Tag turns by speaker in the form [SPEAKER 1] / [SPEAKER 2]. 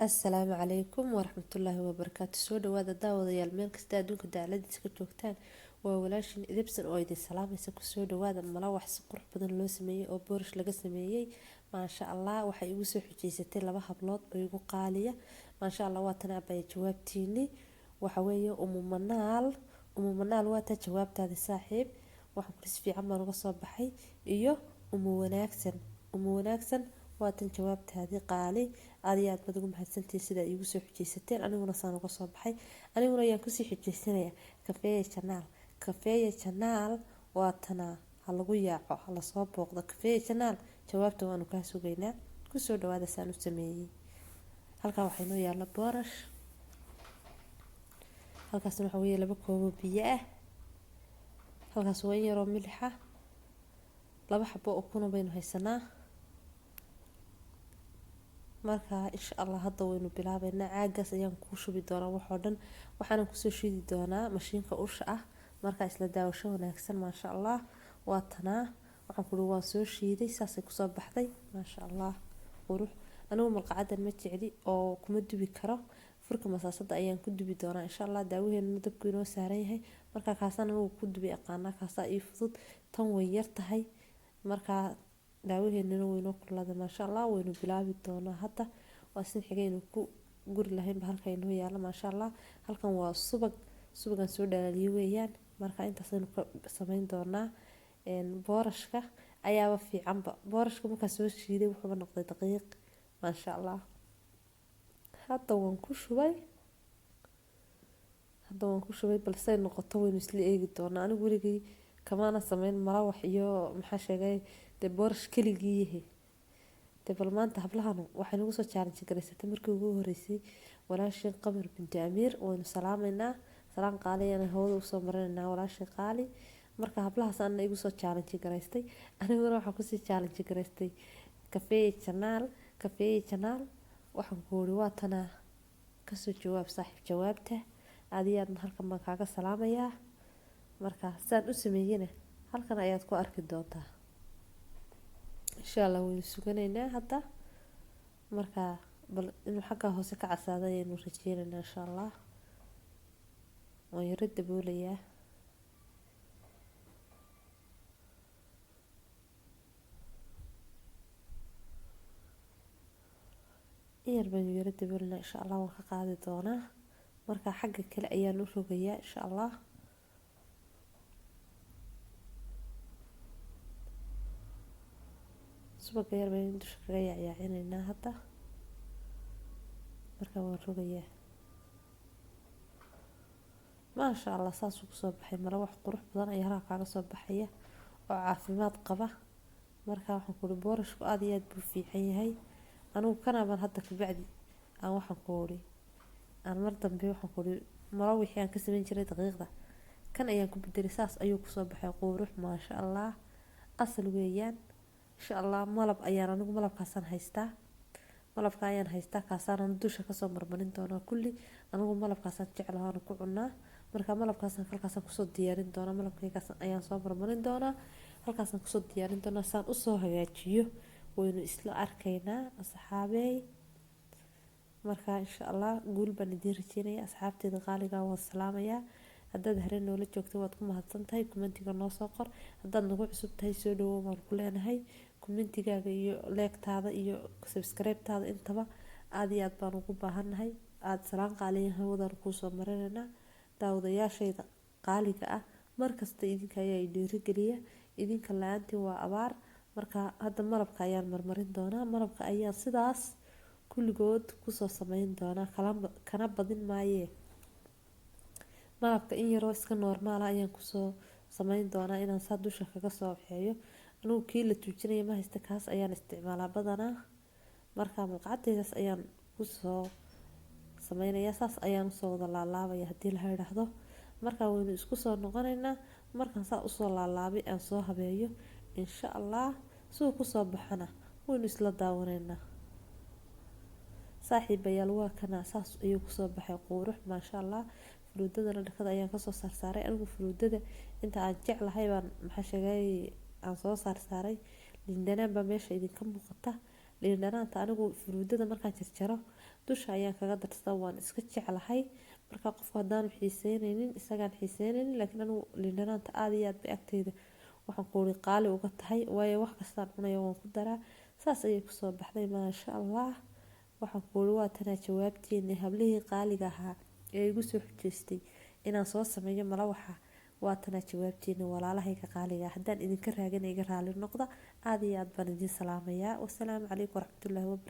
[SPEAKER 1] Asalaamu calaykum waraxmatullaahi wabarakaatu. Soo dhawaada daawadayaal, meel kasta adduunka dacaladiisa ka joogtaan. Waa walaashin Idibsan oo idin salaamaysa. Kusoo dhawaada malawax si qurux badan loo sameeyey oo boorish laga sameeyey. Maasha Allah, waxay igu soo xujeysatay laba hablood oo igu qaaliya. Maasha Allah, waa tan abaya jawaabtiini. Waxa weeye Umu Manaal. Umu Manaal, waa taa jawaabtaadi saaxiib. Waxaan kuli si fiican baan uga soo baxay. Iyo Umu Wanaagsan, Umu Wanaagsan, waa tan jawaabtaadii qaali. Aad iyo aad baad ugu mahadsantihiin sidaa iigu soo xujeysateen. Aniguna saan uga soo baxay, aniguna ayaan kusii xujeysanaya. Kafeeya Janaal, Kafeeya Janaal, waa tanaa. Ha lagu yaaco, ha lasoo booqdo Kafeeya Janaal. Jawaabta waanu kaa sugaynaa. Kusoo dhawaada saan u sameeyey. Halkaa waxaa inoo yaala boorash. Halkaasna waxaa weeye 2 koobo biyo ah. Halkaas waa in yaroo milix ah. 2 xabo ukuna baynu haysanaa. Marka insha Allah hadda waynu bilaabeynaa. Caagaas ayaan kuu shubi doonaa waxoo dhan, waxaana kusoo shidi doonaa mashiinka usha ah. Marka isla daawasho wanaagsan. Maasha Allah, waa tanaa. Waxaan kuri waan soo shiiday, saasay kusoo baxday. Maasha Allah, qurux. Anigu malqacadan ma jecli oo kuma dubi karo. Furka masaasada ayaan ku dubi doonaa insha Allah. Daawaheenuna dabku inoo saaran yahay. Marka kaasaan anigu ku dubi aqaanaa, kaasaa ii fudud. Tan way yar tahay. Marka daawaheenuna waynoo kululaaday. Maasha Allah, waynu bilaabi doonaa hadda. Waa sin xigaynu ku guri lahaynba halka inoo yaala. Maasha Allah, halkan waa subag, subagan soo dhalaaliyo weeyaan. Marka intaasaynu ka sameyn doonaa. Boorashka ayaaba fiicanba. Boorashka markaa soo shiiday wuxuuba noqday daqiiq. Maasha Allah, hadda waan ku shubay, hadda waan ku shubay. Balse noqoto waynu isla eegi doonaa. Anigu weligay kamaana sameyn malawax iyo maxaa sheegay dee boorash keligii yahay. Dee bal maanta hablahanu waxay nagu soo challenge garaysatay markii ugu horeysay walaashii Qamar binti Amiir. Waynu salaameynaa, salaan qaali ayaan hawada usoo marinaynaa walaashii qaali. Marka hablahaas ana igu soo challenge garaystay, aniguna waxaan kusii challenge garaystay Kafeeye Janaal. Kafeeye Janaal, waxaan ku uri waa tanaa, kasoo jawaab saaxiib jawaabta. Aad iyo aadna halkan baan kaaga salaamayaa. Marka saan u sameeyena halkan ayaad ku arki doontaa insha Allah. Waynu suganaynaa hadda. Marka bal inuu xagga hoose ka casaado ayaynu rajeynaynaa insha Allah. Waan yaro daboolayaa. In yar baynu yaro daboolinaa insha Allah. Waan ka qaadi doonaa. Marka xagga kale ayaan u rogayaa insha Allah. Subaga yar baynu dusha kaga yaacyaacinaynaa hadda. Marka waan rogayaa. Maasha Allah, saasuu kusoo baxay. Malawax qurux badan ayaa halkaa kaaga soo baxaya oo caafimaad qaba. Marka waxaan kuuri boorashku aada iyo aada buu fiican yahay. Anigu kanabaan hadda kabacdi aan waxaan ku uri aan mar dambe waxaan ku uri malawixii aan ka sameyn jiray daqiiqda kan ayaan ku bedelay. Saas ayuu kusoo baxay, qurux. Maasha Allah, asal weeyaan. Insha Allah malab ayaan anigu malabkaasaan haystaa, malabka ayaan haystaa, kaasaan dusha kasoo marmarin doonaa kulli. Anigu malabkaasaan jeclahaan ku cunaa. Marka malabkaasaan halkaasaan kusoo diyaarin doonaa. Malabkaygaas ayaan soo marmarin doonaa, halkaasaan kusoo diyaarin doonaa. Saan usoo hagaajiyo waynu isla arkaynaa asxaabey. Marka insha Allah guul baan idiin rajeynaya. Asxaabteeda qaaliga waan salaamayaa. Haddaad hore noola joogto waad ku mahadsan tahay. Commentiga noo soo qor. Haddaad nagu cusub tahay soo dhawow baan ku leenahay. Commentigaaga iyo like-taada iyo subscribe-taada intaba aada iyo aad baan ugu baahannahay. Aada salaan qaaliyan hawadaan kuusoo marinaynaa. Daawadayaashayda qaaliga ah, markasta idinka ayaa i dhiirigeliya. Idinka la-aantiin waa abaar. Marka hadda malabka ayaan marmarin doonaa. Malabka ayaan sidaas kulligood kusoo sameyn doonaa, kana badin maayee. Malabka in yaroo iska normal ah ayaan kusoo sameyn doonaa inaan saa dusha kaga soo waxeeyo. Anigu kii la tuujinaya ma haysta, kaas ayaan isticmaalaa badanaa. Marka malqacadeydaas ayaan kusoo sameynaya, saas ayaan usoo wada laalaabaya haddii la yidhaahdo. Marka waynu isku soo noqonaynaa markaan saa usoo laalaabay aan soo habeeyo insha Allah. Siduu kusoo baxana waynu isla daawanaynaa saaxiibayaal. Waa kana, saas ayuu kusoo baxay, quurux. Maasha Allah, furuudadana dhakada ayaan kasoo saarsaaray. Anigu furuudada inta aan jeclahay baan maxaa sheegay aan soo saarsaaray. Liin dhanaan baa meesha idinka muuqata. Liin dhanaanta anigu furuudada markaan jarjaro Dusha ayaan kaga darsadaa, waan iska jeclahay. Marka qofku haddaanu xiiseyneynin, isagaan xiiseyneynin, laakiin anigu liin dhanaanta aada iyo aad bay agteyda, waxaan ku uri, qaali uga tahay, waayo wax kastaan cunayo waan ku daraa. Saas ayay kusoo baxday, maasha Allah. Waxaan ku uri, waa tanaa jawaabteeni hablihii qaaliga ahaa ee igu soo xujeystay inaan soo sameeyo malawaxa. Waa tanaa jawaabteeni, walaalahayga qaaliga. Haddaan idinka raagana, iga raali noqda. Aada iyo aad baan idin salaamayaa. Wasalaamu calaykum waraxmatullaahi wabarakatu.